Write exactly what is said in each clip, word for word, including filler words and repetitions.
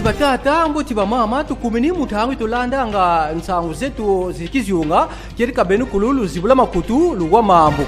Batata, mbote, bamama, tukumini mu ntangu yi tulandanga nsangu zetu zi kizunga, kedika benu kulu luzibula makutu, luwa mambu.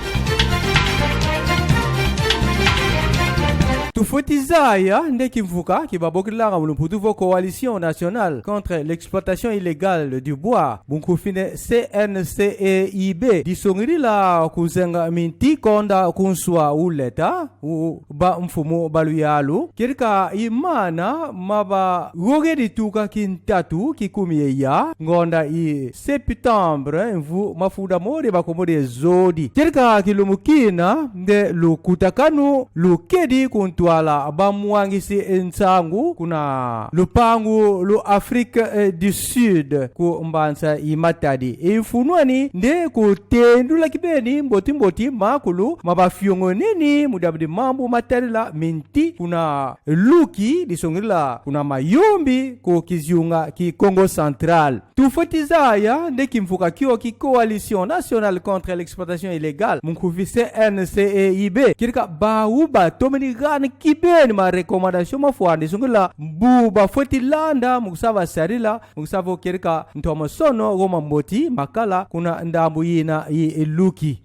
Tufweti zaya nde kimvuka ki babokilanga mu lumputu vo Coalition Nationale contre l'Exploitation Illégale du Bois, bunkufi nde C N C E I B, disongidila kuzenga minti konda ku nswa u leta, u bamfumu ba luyalu, kedika i mana ma bayogedi tuka kintatu ki kumi ye ya ngonda yi septembre, mvu mafunda mole makumole ye zodi. Kedika kilumbu kina nde lukutakanu lukedi ku ntwala bamwangisi nsangu kuna lupangu lu Afrique, eh, du Sud, ku mbanza yi Matadi. I mfunu ani nde kutendula kibeni mboti mboti makulu ma bafiongoneni mu diambu di mambu matadila minti kuna Luki, disongidila kuna Mayombe, ku kizunga ki Kongo Central. Tufweti zaya nde kimvuka kio ki Coalition Nationale contre l'Exploitation Illégale, mu nkufi C N C E I B, kedika bawu batomene gana kibeni ma recommandation mafwani, disongidila bu bafweti landa mu kusa basadila, mu kusa vo kedika ntomosono go mamboti makala kuna ndambu yina yi Luki.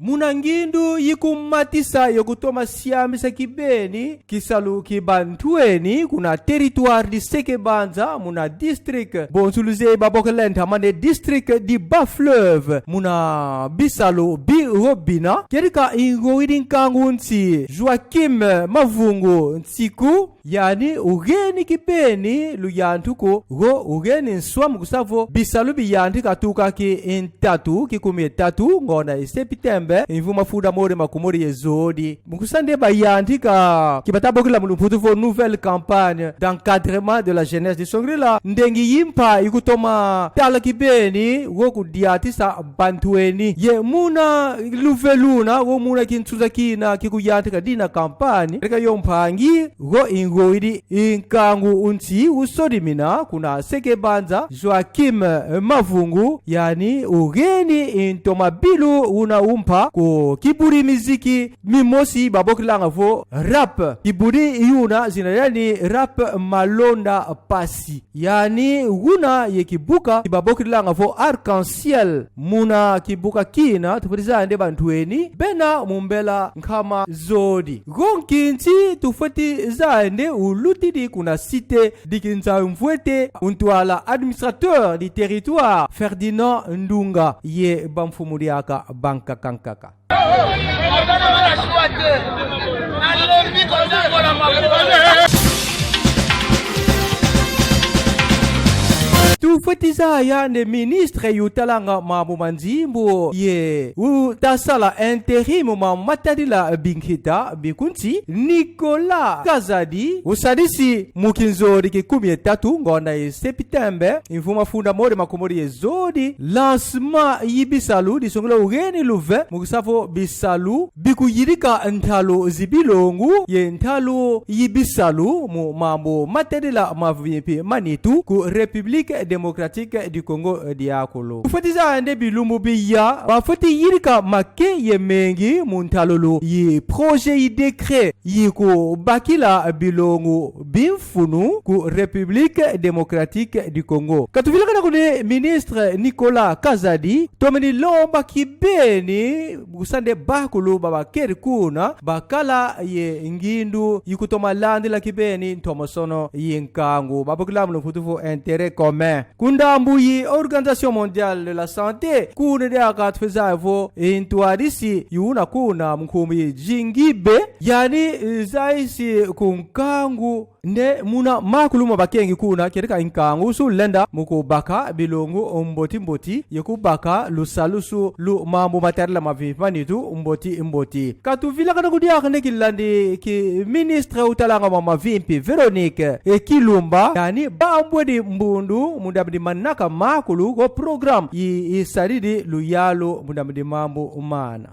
Muna ngindu yi kumatisa yo kutoma siamisa kibeni kisalu ki bantweni kuna territoire di Seke-Banza, muna district, bonso luzeyi, babokele ntama nde district di Bas-Fleuve, muna bisalu bi go bina, kedika i ngoidi nkangu nsi Joachim Mavungu Nsiku, yani ugeni kibeni luyantiku go ugeni nswa mu kusa vo bisalu biyantika tuka ki ntatu ki kumi ye tatu ngonda yi septembre, mvu mafunda mole makumole ye zodi. Mu kusa nde bayantika ki bata bokila mu lumputu vo nouvelle campagne d'encadrement de la jeunesse, disongidila ndengi yi mpa yi kutoma tala kibeni go kudiatisa bantweni. Ye muna luve luna, go muna kinsunza kina ki kuyantika dina campagne, kedika yo mpangi go i ngoidi nkangu nsi usodimina kuna Seke-Banza, Joachim Mavungu, yani ugeni ntomabilu una umpa ku kibudi miziki mimosi babokilanga vo rap. Kibudi yuna zina diani Rap Malonda Pasi. Yani una ye kibuka ki babokilanga vo Arc-en-Ciel. Muna kibuka kina tufweti zaya nde bantweni bena mu mbela nkama zodi. Go nkinsi tufweti zaya nde ulutidi kuna cité di Kinzau-Mvuete, untwala administrateur di territoire Ferdinand Ndunga ye bamfumu diaka bankaka nkaka. Tufweti zaya nde ministre yu talanga mambu ma nzimbu ye uta sala intérim mu mambu matadila binkita bi ku nsi, Nicolas Kazadi, usadisi mu kinzodi ki kumi ye tatu ngonda yi septembre, mvu mafunda mole makumole ye zodi, lancement yi bisalu, disongidila ugeni luve mu kusa vo bisalu bi kuyidika ntalu zi bilongo ye ntalu yi bisalu mu mambu matadila mavimpi ma nitu ku République Démocratique du Congo diakulu. Tufweti zaya nde bilumbu biya bafweti yidika make ye mengi mu ntalulu yi projet yi décret yi kubakila bilongo bi mfunu ku République Démocratique du Congo. Ka tuvilakana ko nde ministre Nicolas Kazadi tomene lomba kibeni mu kusa nde bakulu ba bakedi kuna bakala ye ngindu yi kutoma landila kibeni ntomosono yi nkangu, babokila mu lumputu vo intérêt commun. Ku ndambu yi Organisation Mondiale de la Santé, kuna diaka tufweti zaya vo ntwadisi yuna kuna mu nkumbu yi Djinguibe, yani, eh, zayisi ku nkangu nde muna makulu ma bakengi kuna, kedika nkangu si ulenda mu kubaka bilongo mboti mboti ye kubaka lusalusu lu mambu matadila mavimpi ma nitu mboti mboti. Ka tuvilakana ko diaka nde kilandi ki ministre utalanga mambu mavimpi, Véronique, eh, Kilumba, yani bambwedi mbundu mu diambu di manaka makulu go programme yi, yi sadidi luyalu mu diambu di mambu mana.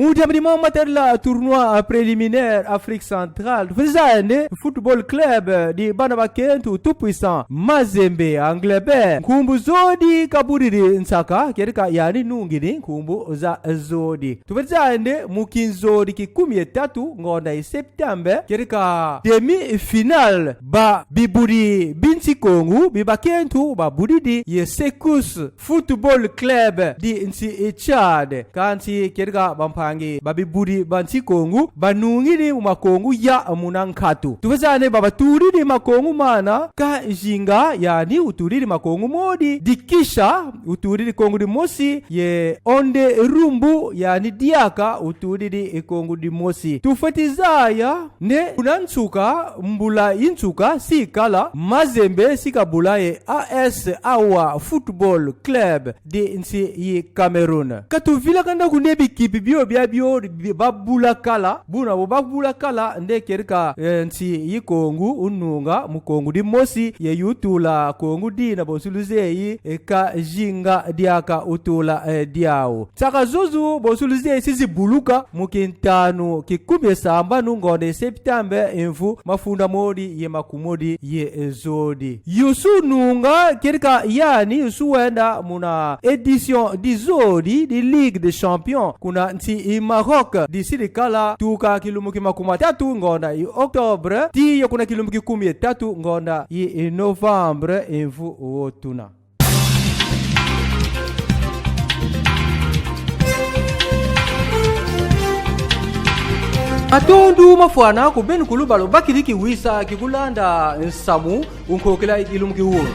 Mu diambu di mama matadila tournoi préliminaire Afrique Centrale, tufweti zaya nde Football Club di bana bakento Tout Puissant Mazembe, Angleterre, nkumbu zodi kabudidi nsaka, kedika yandi nungini nkumbu za zodi. Tufweti zaya nde mu kinzodi ki kumi ye tatu ngonda yi septembre, kedika demi-finale, ba bibudi bi nsi Kongo bi bakento babudidi ye Secousses Football Club di nsi Tchad. Kansi kedika bampangi ba bibudi ba nsi Kongo banungini makongo ya muna nkatu. Tufweti zaya nde ba batudidi makongo mana: Kazinga, yandi utudidi makongo modi. Dikisha utudidi kongo dimosi, ye Onde Rumbu, yandi diaka utudidi kongo dimosi. Tufweti zaya nde kuna nsuka, mbula yi nsuka si kala, Mazembe si kabula ye A S Awa Football Club di nsi yi Cameroun. Ka tuvilakana ko nde bikipi bio biabio bi-, babula kala, buna bo babula kala nde kedika, eh, nsi yi Kongo ununga mu kongo dimosi, ye yutula kongo dina, bonso luzeyi, e Kazinga diaka utula, eh, diau. Nsaka zozo, bonso luzeyi, si zibuluka mu kintanu ki kumi ye sambanu ngonda yi septembre, mvu mafunda modi ye makumodi ye zodi. Yu si ununga, kedika yandi yu si wenda muna édition di zodi di Ligue des Champions kuna nsi yi Maroc, di si dikala tuka kilumbu ki makumatatu ngonda yi octobre tii ye kuna kilumbu ki kumi ye tatu ngonda yi novembre, mvu wo tuna. Matondo mafwana ku beno kulu ba lubakidi kiwisa ki kulanda nsamu mu nkokila yi kilumbu ki wunu.